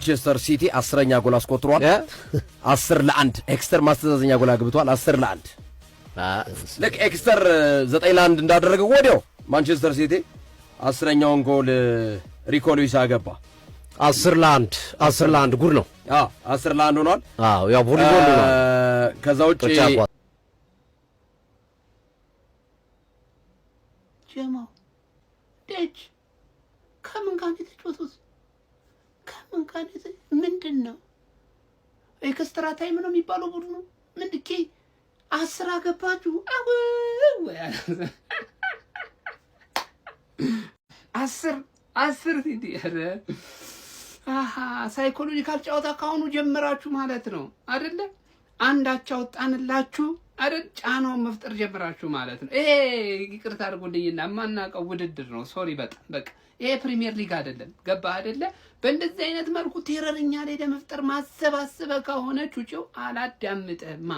ማንቸስተር ሲቲ 10ኛ ጎል አስቆጥሯል። 10-1 ኤክስተር ማስተዛዘኛ ጎል አግብቷል። 10-1። ልክ ኤክስተር 9-1 እንዳደረገው ወዲያው ማንቸስተር ሲቲ 10ኛውን ጎል ሪኮ ሉዊስ አገባ። 10-1፣ 10-1 ጉድ ነው። አዎ፣ 10-1 ሆኗል። አዎ፣ ያው ቮሊቦል ነው። ከዛ ውጭ ጀማው ደጅ ከምን ጋር ነው የተጫወቱት? ከምን ጋር ነው? ምንድን ነው extra time ነው የሚባለው ቡድኑ? ምንድን ኬ 10 አገባችሁ? አው 10 10 ሲቲ፣ ኧረ አሃ psychological ጨዋታ ካሁኑ ጀመራችሁ ማለት ነው አይደለ? አንዳቻ ወጣንላችሁ አይደል? ጫናውን መፍጠር ጀመራችሁ ማለት ነው። ይሄ ይቅርታ አድርጉልኝና የማናውቀው ውድድር ነው። Sorry በጣም። በቃ ይሄ ፕሪሚየር ሊግ አይደለም። ገባ አይደለ? በእንደዚህ አይነት መልኩ terror እኛ ላይ ለመፍጠር ማሰባሰበ ከሆነ ቹጪው አላዳምጥህማ።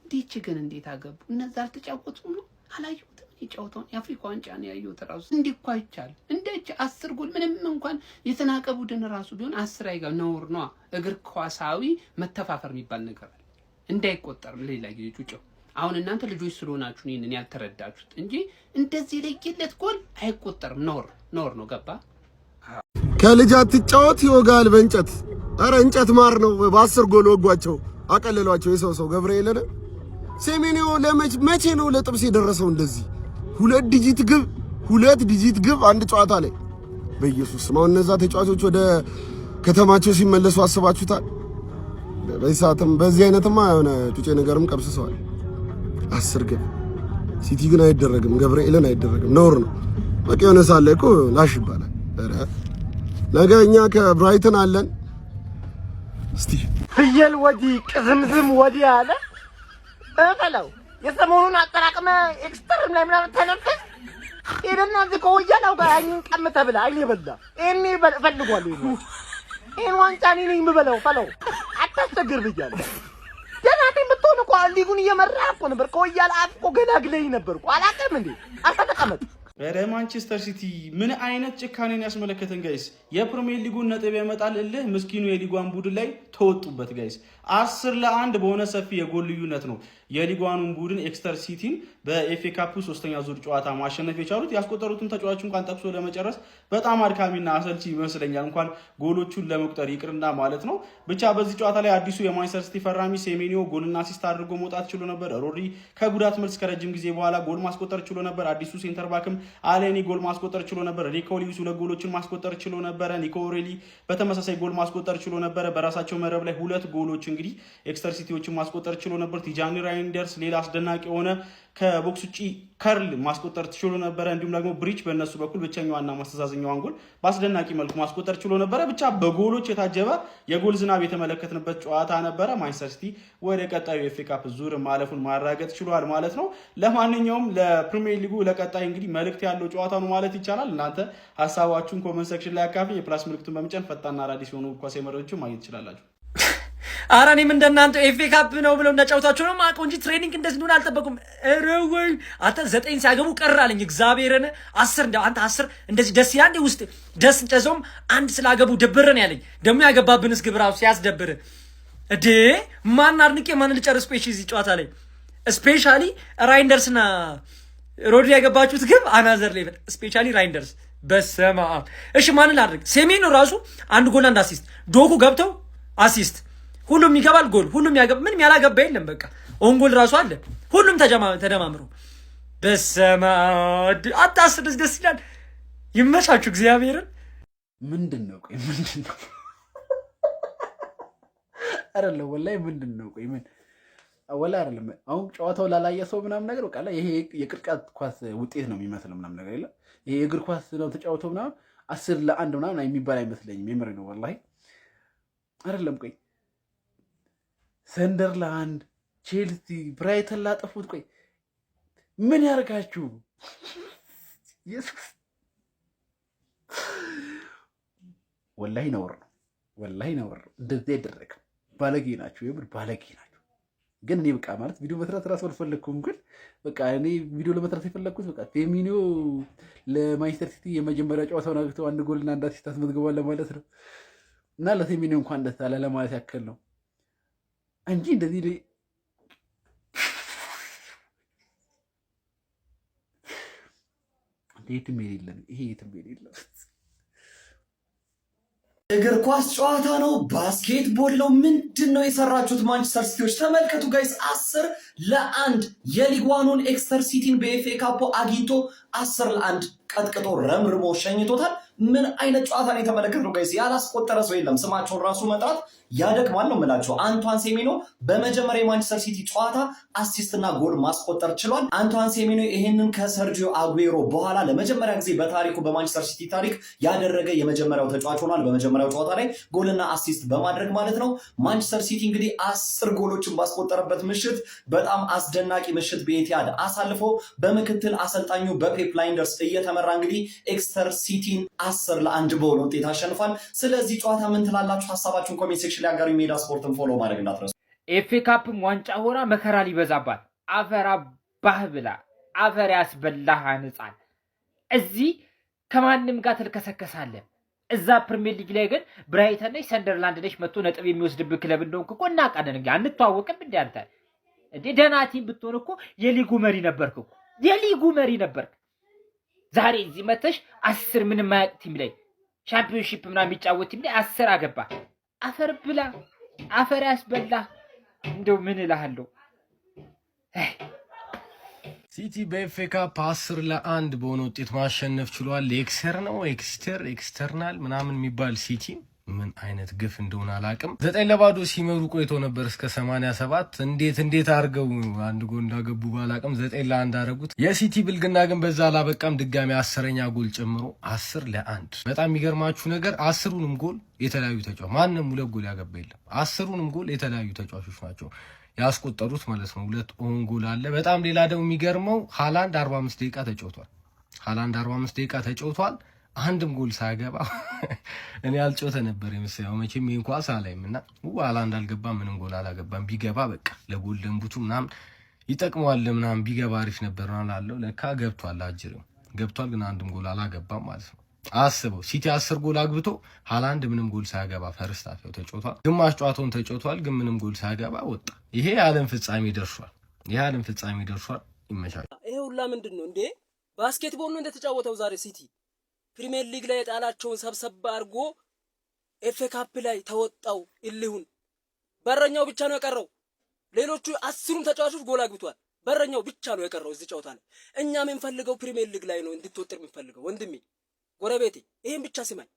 እንዲች ግን እንዴት አገቡ? እነዛ አልተጫወቱም ነው፣ አላየሁትም። የጨዋታውን የአፍሪካ ዋንጫ ነው ያየሁት። ራሱ እንዲህ እኮ አይቻልም። እንደች 10 ጎል ምንም እንኳን የተናቀ ቡድን ራሱ ቢሆን 10 አይጋ ነውር ነዋ። እግር ኳሳዊ መተፋፈር የሚባል ነገር አለ። እንዳይቆጠር ሌላ ጊዜ ጩጨው። አሁን እናንተ ልጆች ስለሆናችሁ ይህንን ያልተረዳችሁት እንጂ እንደዚህ ለየለት ጎል አይቆጠርም። ነውር ነውር ነው። ገባ? ከልጅ አትጫወት ይወጋል በእንጨት። ኧረ እንጨት ማር ነው። በ10 ጎል ወጓቸው፣ አቀለሏቸው። የሰው ሰው ገብርኤልን ሴሜኒዮ መቼ ነው ለጥብስ የደረሰው? እንደዚህ ሁለት digit ግብ፣ ሁለት digit ግብ አንድ ጨዋታ ላይ፣ በኢየሱስ ስም። አሁን እነዛ ተጫዋቾች ወደ ከተማቸው ሲመለሱ አስባችሁታል? በዚህ ሰዓትም በዚህ አይነትማ የሆነ ጩጬ ነገርም ቀብስሰዋል። 10 ግብ ሲቲ ግን አይደረግም፣ ገብርኤልን አይደረግም፣ ነውር ነው። በቃ የሆነ ሰዓት ላይ እኮ ላሽ ይባላል። ኧረ ነገ እኛ ከብራይተን አለን። እስቲ ፍየል ወዲህ ቅዝምዝም ወዲህ አለ እበለው። የሰሞኑን አጠራቅመ ኤክስተርም ላይ ምናምን ተነፈስ ሄደና እዚህ ከወያላው ጋር አይኔን ቀምተህ ብለህ አይኔ በላ ይሄን እፈልጓለሁ። ይሄን ዋንጫ እኔ ነኝ የምበላው። ፈለው አታስቸግር ብያለሁ። ደህና ነኝ ብትሆን እኮ ሊጉን እየመራህ እኮ ነበር። ከወያላ አፍ እኮ ገላግለኝ ነበር እኮ። አላውቅም እንዴ? አርፈህ ተቀመጥ። ኧረ ማንቸስተር ሲቲ ምን አይነት ጭካኔን ያስመለከተን guys! የፕሪሚየር ሊጉን ነጥብ ያመጣል እልህ ምስኪኑ የሊጓን ቡድን ላይ ተወጡበት guys። 10-1 በሆነ ሰፊ የጎል ልዩነት ነው የሊጓኑን ቡድን ኤክስተር ሲቲን በኤፍኤ ካፕ ሶስተኛ ዙር ጨዋታ ማሸነፍ የቻሉት። ያስቆጠሩትን ተጫዋች እንኳን ጠቅሶ ለመጨረስ በጣም አድካሚና አሰልቺ ይመስለኛል፣ እንኳን ጎሎቹን ለመቁጠር ይቅርና ማለት ነው። ብቻ በዚህ ጨዋታ ላይ አዲሱ የማንቸስተር ሲቲ ፈራሚ ሴሜኒዮ ጎልና assist አድርጎ መውጣት ችሎ ነበር። ሮድሪ ከጉዳት መልስ ከረጅም ጊዜ በኋላ ጎል ማስቆጠር ችሎ ነበር። አዲሱ center back ም አሌኒ ጎል ማስቆጠር ችሎ ነበር። ሪኮ ሊዊስ ሁለት ጎሎችን ማስቆጠር ችሎ ነበረ። ኒኮ ኦሬሊ በተመሳሳይ ጎል ማስቆጠር ችሎ ነበረ። በራሳቸው መረብ ላይ ሁለት ጎሎች እንግዲህ ኤክስተር ሲቲዎችን ማስቆጠር ችሎ ነበር። ቲጃኒ ራይንደርስ ሌላ አስደናቂ የሆነ ከ box ውጭ curl ማስቆጠር ችሎ ነበረ። እንዲሁም ደግሞ ብሪች በእነሱ በኩል ብቸኛዋና ማስተዛዘኛዋን ጎል በአስደናቂ መልኩ ማስቆጠር ችሎ ነበረ። ብቻ በጎሎች የታጀበ የጎል ዝናብ የተመለከትንበት ጨዋታ ነበረ። ማንቸስተር ሲቲ ወደ ቀጣዩ የኤፍኤ ካፕ ዙር ማለፉን ማረጋገጥ ችሏል ማለት ነው። ለማንኛውም ለፕሪሚየር ሊጉ ለቀጣይ እንግዲህ መልእክት ያለው ጨዋታ ነው ማለት ይቻላል። እናንተ ሀሳባችሁን comment section ላይ አካፍሉ። የ plus ምልክቱን በመጫን ፈጣንና አዳዲስ የሆኑ ኳስ መረጃዎችን ማግኘት ትችላላችሁ። ኧረ እኔም እንደናንተ ኤፍኤ ካፕ ነው ብለው እንዳጫውታቸው ነው የማውቀው እንጂ training እንደዚህ እንደሆነ አልጠበቁም። ኧረ ወይ አንተ፣ 9 ሲያገቡ ቀር አለኝ። እግዚአብሔርን 10 እንደ አንተ 10 እንደዚህ ደስ ይላል እንዴ? ውስጥ ደስ እንጨዘውም አንድ ስላገቡ ድብርን ያለኝ ደግሞ ያገባብንስ ግብ ራሱ ሲያስደብር እዴ። ማን አድንቄ ማን ልጨርስ? ቆይ እዚህ ጨዋታ ላይ specially ራይንደርስና ሮድሪ ያገባችሁት ግብ another level። Specially ራይንደርስ፣ በሰማ። እሺ ማንን ላድርግ? ሴሜኖ ራሱ አንድ ጎል አንድ assist፣ ዶኩ ገብተው assist፣ ሁሉም ይገባል ጎል፣ ሁሉም ያገባ፣ ምንም ያላገባ የለም። በቃ own goal ራሱ አለ። ሁሉም ተደማምሮ በሰማ አታስር ደስ ደስ ይላል። ይመቻችሁ እግዚአብሔርን። ምንድን ነው? ቆይ ምንድን ነው? አይደለም ወላሂ ምንድን ነው? ቆይ ምን ወላሂ አይደለም። አሁን ጨዋታው ላላየ ሰው ምናምን ነገር በቃ ይሄ የቅርጫት ኳስ ውጤት ነው የሚመስለው ምናምን ነገር የለም። ይሄ የእግር ኳስ ነው ተጫውተው ምናምን 10-1 ምናምን የሚባል አይመስለኝም። የምር ነው ወላሂ አይደለም። ቆይ ሰንደርላንድ፣ ቼልሲ፣ ብራይተን ላጠፉት ቆይ ምን ያርጋችሁ? ኢየሱስ ወላሂ ነውር ነው። ወላሂ ነውር ነው። እንደዚህ አይደረግም። ባለጌ ናቸው፣ የምር ባለጌ ናቸው። ግን እኔ በቃ ማለት ቪዲዮ መስራት ራሱ አልፈለግኩም። ግን በቃ እኔ ቪዲዮ ለመስራት የፈለግኩት በቃ ፌሚኒዮ ለማንቸስተር ሲቲ የመጀመሪያ ጨዋታውን አግብቶ አንድ ጎልና አንድ assist አስመዝግቧል ለማለት ነው። እና ለሴሜንዮ እንኳን ደስ አለ ለማለት ያክል ነው እንጂ እንደዚህ የትም የለም። ይሄ የትም የለም። እግር ኳስ ጨዋታ ነው፣ basketball ነው። ምንድን ነው የሰራችሁት ማንቸስተር ሲቲዎች? ተመልከቱ guys፣ 10-1 የሊግ ዋኑን ኤክስተር ሲቲን በኤፍኤ ካፕ አግኝቶ 10-1 ቀጥቅጦ ረምርሞ ሸኝቶታል። ምን አይነት ጨዋታ ነው የተመለከትነው guys? ያላስቆጠረ ሰው የለም። ስማቸውን ራሱ መጥራት ያደክማል ነው የምላቸው። አንቷን ሴሜኖ በመጀመሪያ የማንቸስተር ሲቲ ጨዋታ assist ና ጎል ማስቆጠር ችሏል። አንቷን ሴሜኖ ይህንን ከሰርጂዮ አጉዌሮ በኋላ ለመጀመሪያ ጊዜ በታሪኩ በማንቸስተር ሲቲ ታሪክ ያደረገ የመጀመሪያው ተጫዋች ሆኗል። በመጀመሪያው ጨዋታ ላይ ጎልና assist በማድረግ ማለት ነው። ማንቸስተር ሲቲ እንግዲህ 10 ጎሎችን ባስቆጠረበት ምሽት በጣም አስደናቂ ምሽት በኤቲያድ አሳልፎ በምክትል አሰልጣኙ በፔፕ ላይንደርስ እየተመራ እንግዲህ ኤክስተር ሲቲን 10-1 በሆነ ውጤት አሸንፏል። ስለዚህ ጨዋታ ምን ትላላችሁ? ሀሳባችሁን comment section ላይ አጋሩ። ሜዳ ስፖርትን follow ማድረግ እንዳትረሱ። ኤፍኤ ካፕም ዋንጫ ሆና መከራ ሊበዛባት አፈር አባህ ብላ አፈር ያስበላህ አንጻል። እዚህ ከማንም ጋር ትልከሰከሳለህ። እዛ ፕሪሚየር ሊግ ላይ ግን ብራይተን ነች ሰንደርላንድ ነች መጥቶ ነጥብ የሚወስድብህ ክለብ እንደሆንክ እኮ እናውቃለን። እንግዲህ አንተዋወቅም እንደ አንተ እንዴ ደህና team ብትሆን እኮ የሊጉ መሪ ነበርክ እኮ፣ የሊጉ መሪ ነበርክ። ዛሬ እዚህ መተሽ 10 ምንም ማያውቅ team ላይ፣ ሻምፒዮንሺፕ ምናምን የሚጫወት team ላይ 10 አገባ። አፈር ብላ፣ አፈር ያስበላ። እንደው ምን እልሃለሁ? ሲቲ በኤፍኤ ካፕ 10-1 በሆነ ውጤት ማሸነፍ ችሏል። ኤክሰር ነው ኤክስተር external ምናምን የሚባል ሲቲ ምን አይነት ግፍ እንደሆነ አላቅም። 9-0 ሲመሩ ቆይቶ ነበር እስከ 87። እንዴት እንዴት አድርገው አንድ ጎል እንዳገቡ ባላቅም 9-1 አደረጉት። የሲቲ ብልግና ግን በዛ አላበቃም። ድጋሚ 10ኛ ጎል ጨምሮ 10-1። በጣም የሚገርማችሁ ነገር 10ሩንም ጎል የተለያዩ ተጫዋች፣ ማንም ሁለት ጎል ያገባ የለም። 10ሩንም ጎል የተለያዩ ተጫዋቾች ናቸው ያስቆጠሩት ማለት ነው። ሁለት own goal አለ። በጣም ሌላ ደግሞ የሚገርመው ሃላንድ 45 ደቂቃ ተጫውቷል። ሃላንድ 45 ደቂቃ ተጫውቷል። አንድም ጎል ሳያገባ። እኔ አልጮተ ነበር የመሰለው። መቼም ይሄን ኳስ አላይም እና ሃላንድ አልገባም፣ ምንም ጎል አላገባም። ቢገባ በቃ ለ golden boot ኡ ምናምን ይጠቅመዋል ምናምን፣ ቢገባ አሪፍ ነበር አለው። ለካ ገብቷል፣ አጅሬው ገብቷል፣ ግን አንድም ጎል አላገባም ማለት ነው። አስበው፣ ሲቲ 10 ጎል አግብቶ ሃላንድ ምንም ጎል ሳያገባ first half ተጫውቷል። ግማሽ ጨዋታውን ተጫውቷል፣ ግን ምንም ጎል ሳያገባ ወጣ። ይሄ የዓለም ፍጻሜ ደርሷል። ይሄ የዓለም ፍጻሜ ደርሷል። ይመቻል። ይሄ ሁላ ምንድን ነው እንዴ? Basketball ነው እንደተጫወተው ዛሬ ሲቲ። ፕሪሚየር ሊግ ላይ የጣላቸውን ሰብሰብ አድርጎ ኤፍኤ ካፕ ላይ ተወጣው እልሁን። በረኛው ብቻ ነው የቀረው። ሌሎቹ 10ሩም ተጫዋቾች ጎል አግብቷል። በረኛው ብቻ ነው የቀረው እዚህ ጨዋታ ላይ። እኛ የምንፈልገው ፕሪሚየር ሊግ ላይ ነው እንድትወጥር የምንፈልገው። ወንድሜ፣ ጎረቤቴ፣ ይሄን ብቻ ስማኝ።